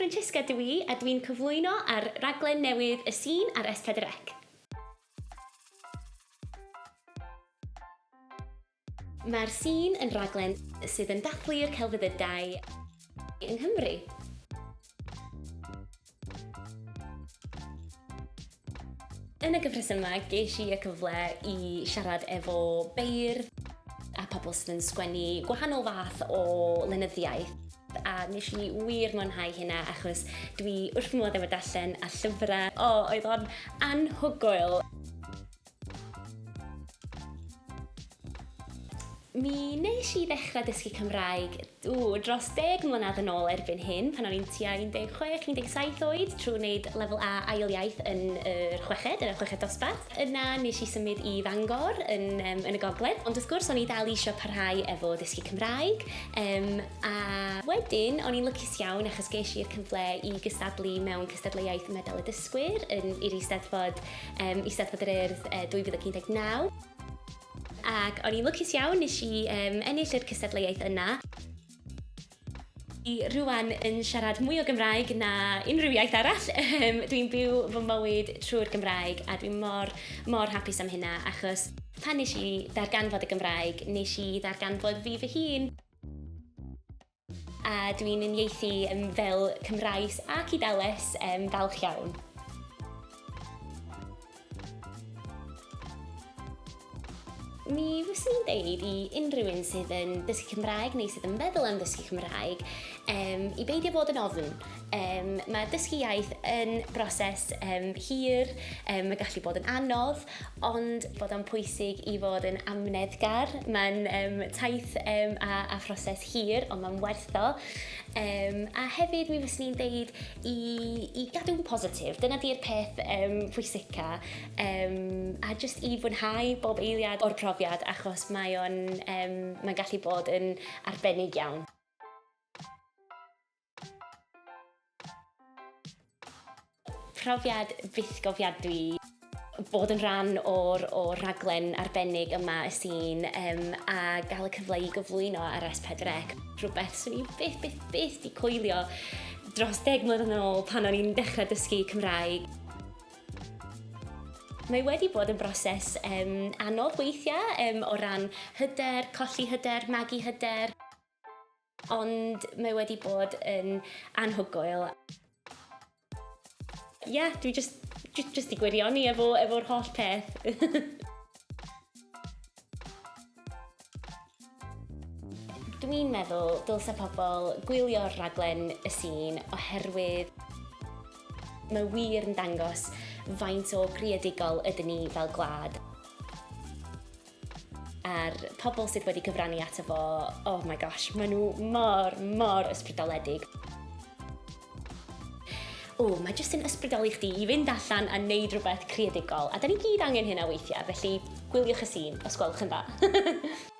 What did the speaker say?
Francesca dw i a dwi'n cyflwyno ar raglen newydd Y Sîn ar S4C. Mae'r Sîn yn raglen sydd yn dathlu'r celfyddydau yng Nghymru. Yn y gyfres yma, ges i y cyfle i siarad efo beirdd a pobl sydd yn sgwennu gwahanol fath o lenyddiaeth. A nes i wir mwynhau hynna achos dwi wrth fy modd efo darllen a llyfrau. O, oedd o'n anhygoel. Mi wnes i ddechrau dysgu Cymraeg ww, dros 10 mlynedd yn ôl erbyn hyn, pan o'n i'n tua 16, 17 oed, trwy wneud lefel A ail iaith yn yr chweched, yn y chweched dosbarth. Yna nes i symud i Fangor yn, um, yn y gogledd, ond wrth gwrs o'n i dal eisiau parhau efo dysgu Cymraeg. Um, a wedyn o'n i'n lwcus iawn achos ges i'r cyfle i gystadlu mewn cystadleuaeth Medal y Dysgwyr yn i'r Eisteddfod um, Eisteddfod yr Urdd 2019. Ac o'n i'n lwcus iawn, nes i um, ennill yr cystadleuaeth yna. I rwan yn siarad mwy o Gymraeg na unrhyw iaith arall. Dwi'n byw fy mywyd trwy'r Gymraeg a dwi'n mor, mor hapus am hynna achos pan nes i ddarganfod y Gymraeg, nes i ddarganfod fi fy hun. A dwi'n uniaethu fel Cymraes ac Idales um, falch iawn. Mi fyswn i'n deud i unrhyw un sydd yn dysgu Cymraeg neu sydd yn meddwl am ddysgu Cymraeg um, i beidio bod yn ofn. Um, mae dysgu iaith yn broses um, hir, um, mae gallu bod yn anodd, Ond bod o'n pwysig i fod yn amyneddgar. Mae'n um, taith um, a, a phroses hir, ond mae'n werth o. Um, a hefyd, mi fyswn i'n deud i, i gadw'n positif. Dyna di'r peth um, pwysica. Um, a jyst i fwynhau bob eiliad o'r profiad, achos mae o'n um, mae'n gallu bod yn arbennig iawn. Profiad bythgofiadwy bod yn rhan o'r, or rhaglen arbennig yma y sîn um, a gael y cyfle i gyflwyno ar S4C. Rhywbeth swn i byth, byth, byth di coelio dros deg mlynedd yn ôl pan o'n i'n dechrau dysgu Cymraeg. Mae wedi bod yn broses um, anodd weithiau um, o ran hyder, colli hyder, magu hyder. Ond mae wedi bod yn anhygoel. Ie, yeah, dwi just, just, just i gwirioni efo, efo'r holl peth. Dwi'n meddwl dylse pobl gwylio'r rhaglen y sîn oherwydd mae wir yn dangos faint o greadigol ydyn ni fel gwlad. A'r pobl sydd wedi cyfrannu ato fo, oh my gosh, maen nhw mor, mor ysbrydoledig. O, mae jyst yn ysbrydoli chdi i fynd allan a neud rhywbeth creadigol. A da ni gyd angen hynna weithiau, felly gwyliwch y sîn, os gwelwch yn dda.